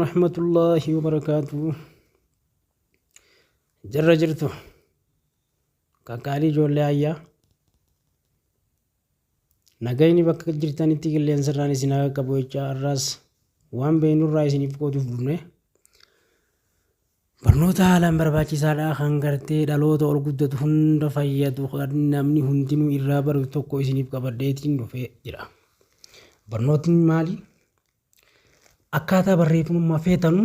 Rahmatullahi wabarakaatu. Jirra jirtu qaqqaalii ijoollee ayyaa nagayni bakka jirtanitti qilleensarraan isin haa qaqqabu jechaa har'aas waan beeknurraa isiniif qooduuf dhufne barnoota haalaan barbaachisaadha kan gartee dhaloota ol guddatu hunda fayyadu kan namni hundinuu irraa baratu tokko isiniif qabadheetiin dhufee jira. Barnootni maali? Akkaataa barreeffamummaa feetanu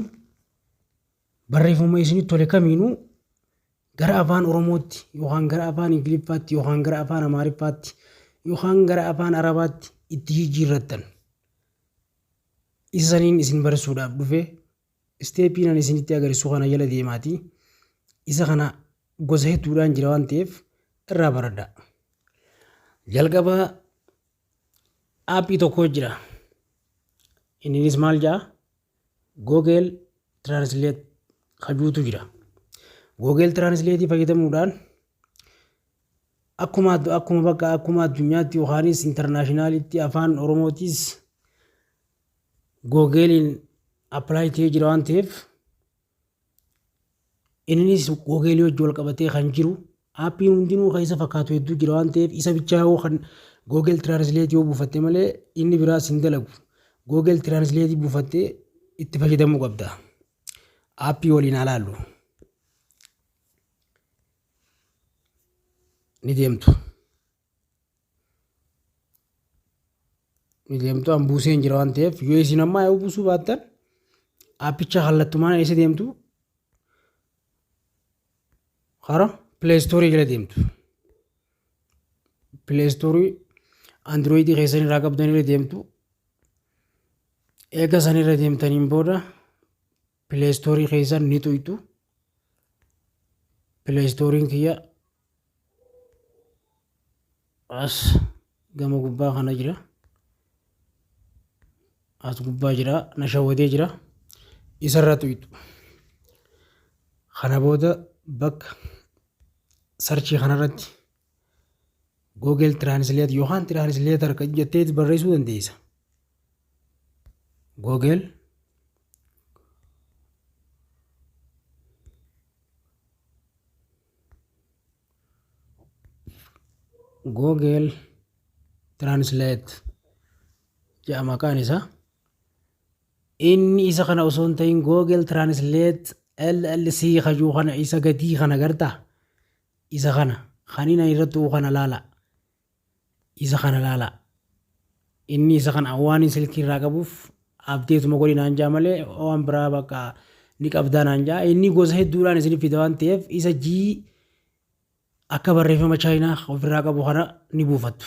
barreeffama isinitti tole kamiinuu gara afaan Oromootti yookaan gara afaan Ingiliffaatti yookaan gara afaan Amaariffaatti yookaan gara afaan Arabaatti itti jijjiirrattan. Isa saniin isin barsiisuudhaaf dhufe isteeppiin ani isinitti agarsiisu kana jala deemaati. Isa kana gosa hedduudhaan jira waan ta'eef irraa baradhaa. Jalqaba aappii tokko jira. Inninis maal jedha? Google Translate kajuutu jira. Google Translate fayyadamuudhaan akkuma akkuma bakka akkuma addunyaatti yookaanis intarnaashinaalitti afaan Oromootis Google'n apply ta'ee jira waan ta'eef innis Google wajji wal qabatee kan jiru aappiin hundinuu kan isa fakkaatu hedduu jira waan ta'eef isa bichaa yoo kan Google Translate yoo buufatte malee inni biraas hin dalagu. Google Translate buufattee itti fayyadamuu qabda. Aappii waliin haa laallu. Ni deemtu. Ni deemtu an buuseen jira waan ta'eef yoo isin ammaa yoo buusuu baattan aappicha kallattumaan eessa deemtu kara pileestoorii jala deemtu. Pileestoorii androoyidii keessan irraa qabdan irra deemtu. Eega san irra deemtaniin booda pileestoorii keessan ni tuytu. Pileestooriin kiyya as gama gubbaa kana jira. As gubbaa jira na shawwadee jira. Isarra tuytu. Kana booda bakka sarchii kanarratti Google Translate yookaan Translator kan jettee barreessuu dandeessa. Google Google Translate jedha maqaan isaa. Inni isa kana osoo hin ta'in Google Translate LLC kajuu kana isa gadii kana gartaa isa kana kan inni irratti tuqu kana laala isa kana laala inni isa kana waan silkii irraa qabuuf abdeetuma godhi naan jaa malee waan biraa bakka ni qabdaa naan jaa inni gosa hedduudhaan isin fida waan ta'eef isa G akka barreeffama chaayinaa ofirraa qabu kana ni buufattu.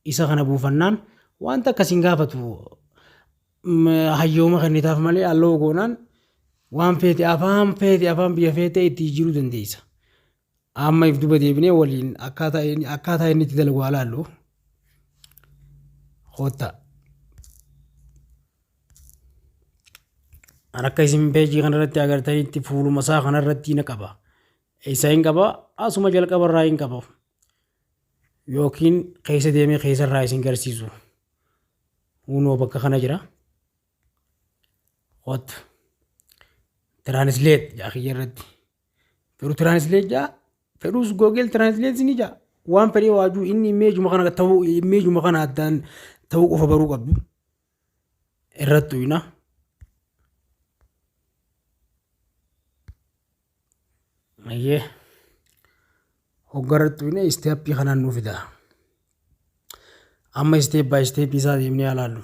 Isa kana buufannaan wanta akkas hin gaafatu hayyooma kennitaaf malee alloo goonaan waan feete afaan feete afaan biyya feete itti jijjiiruu dandeessa. Amma if duba deebinee waliin akkaataa inni itti dalagu haa laallu. Kottaa. An akka isin peejii kanarratti agartanitti fuuluma isaa kanarratti na qaba. Eessaa hin qaba? Asuma jalqaba irraa hin qaba. Yookiin keessa deemee keessa irraa isin garsiisu. Hunoo bakka kana jira. Hot. Translate jaa kiyya irratti. Fedhu translate jaa. Fedhus Google translate ni jaa. Waan fedhee waajuu inni imeejuma kana ta'uu imeejuma kana addaan ta'uu qofa baruu qabdu. Irratti uyna. Ayyee hoggarratti uyne isteeppii kanaan nu fida. Amma isteep baay isteeppii isaa deemnee haa laallu.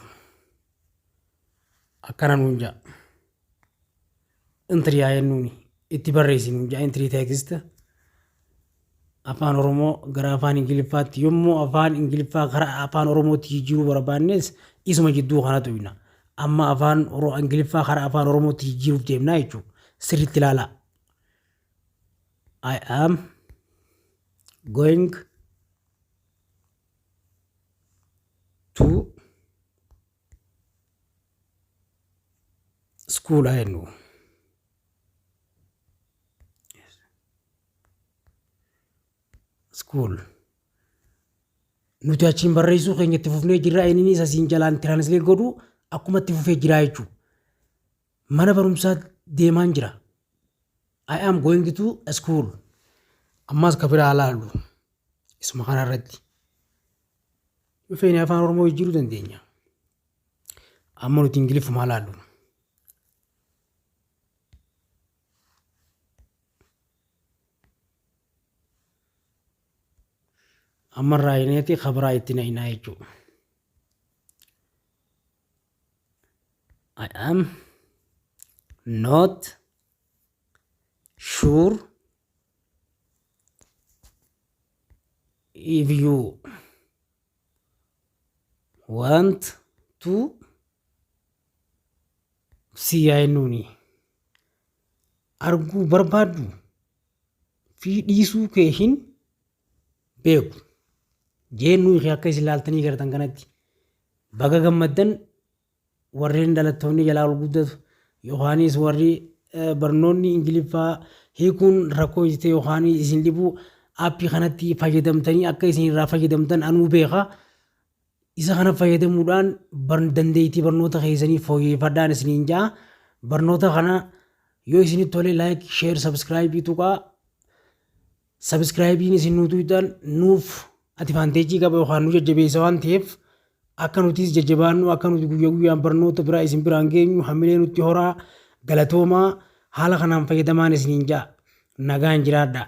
Akkana nuun ja'a. Intirii haa jennuuni itti barreessi nuun ja'a intirii teekist. Afaan Oromoo gara afaan Ingiliffaatti yommuu afaan Ingiliffaa gara afaan Oromootti jijjiiruu barbaannes isuma jidduu kanatu uyna. Amma afaan Ingiliffaa gara afaan Oromootti jijjiiruuf deemnaa jechuudha. Sirriitti ilaalaa. I am going to school haa jennu. School. Nuti achiin barreessuu keenya itti fufnee jirra inninis asiin jalaan translate godhu akkuma itti fufee jira jechuudha. Mana barumsaa deemaan jira. I am going to school. Ammas ka biraa laallu. Isuma kana irratti. Yoo feene afaan Oromoo jijjiiruu dandeenya. Amma nuti Ingiliffumaa laallu. Amma irraa hineeti ka biraa itti naqnaa jechuudha. I am not sure if you want to see yaa jennuuni. Arguu barbaaddu fi dhiisuu kee hin beeku. Jeennuu ishee akka isin ilaaltanii gartan kanatti baga gammaddan warreen dhalattoonni jalaa ol guddatu yookaanis warri barnoonni Ingiliffaa hiikuun rakkoo itti ta'e yookaan isin dhibuu aappii kanatti fayyadamtanii akka isin irraa fayyadamtan anuu beeka. Isa kana fayyadamuudhaan dandeettii barnoota keessanii fooyyeffadhaan isiniin ja'a. Barnoota kana yoo isinitti tole like, share, subscribe tuqaa. Subscribe'n isin nuu tuqxan nuuf advantage qaba yookaan nu jajjabeessa waan ta'eef akka nutis jajjabaannu, akka nuti guyyaa guyyaan barnoota biraa isin biraan geenyu hamilee nutti horaa. Galatoomaa, haala kanaan fayyadamaan isiniin ja'a. Nagaan jiraadha.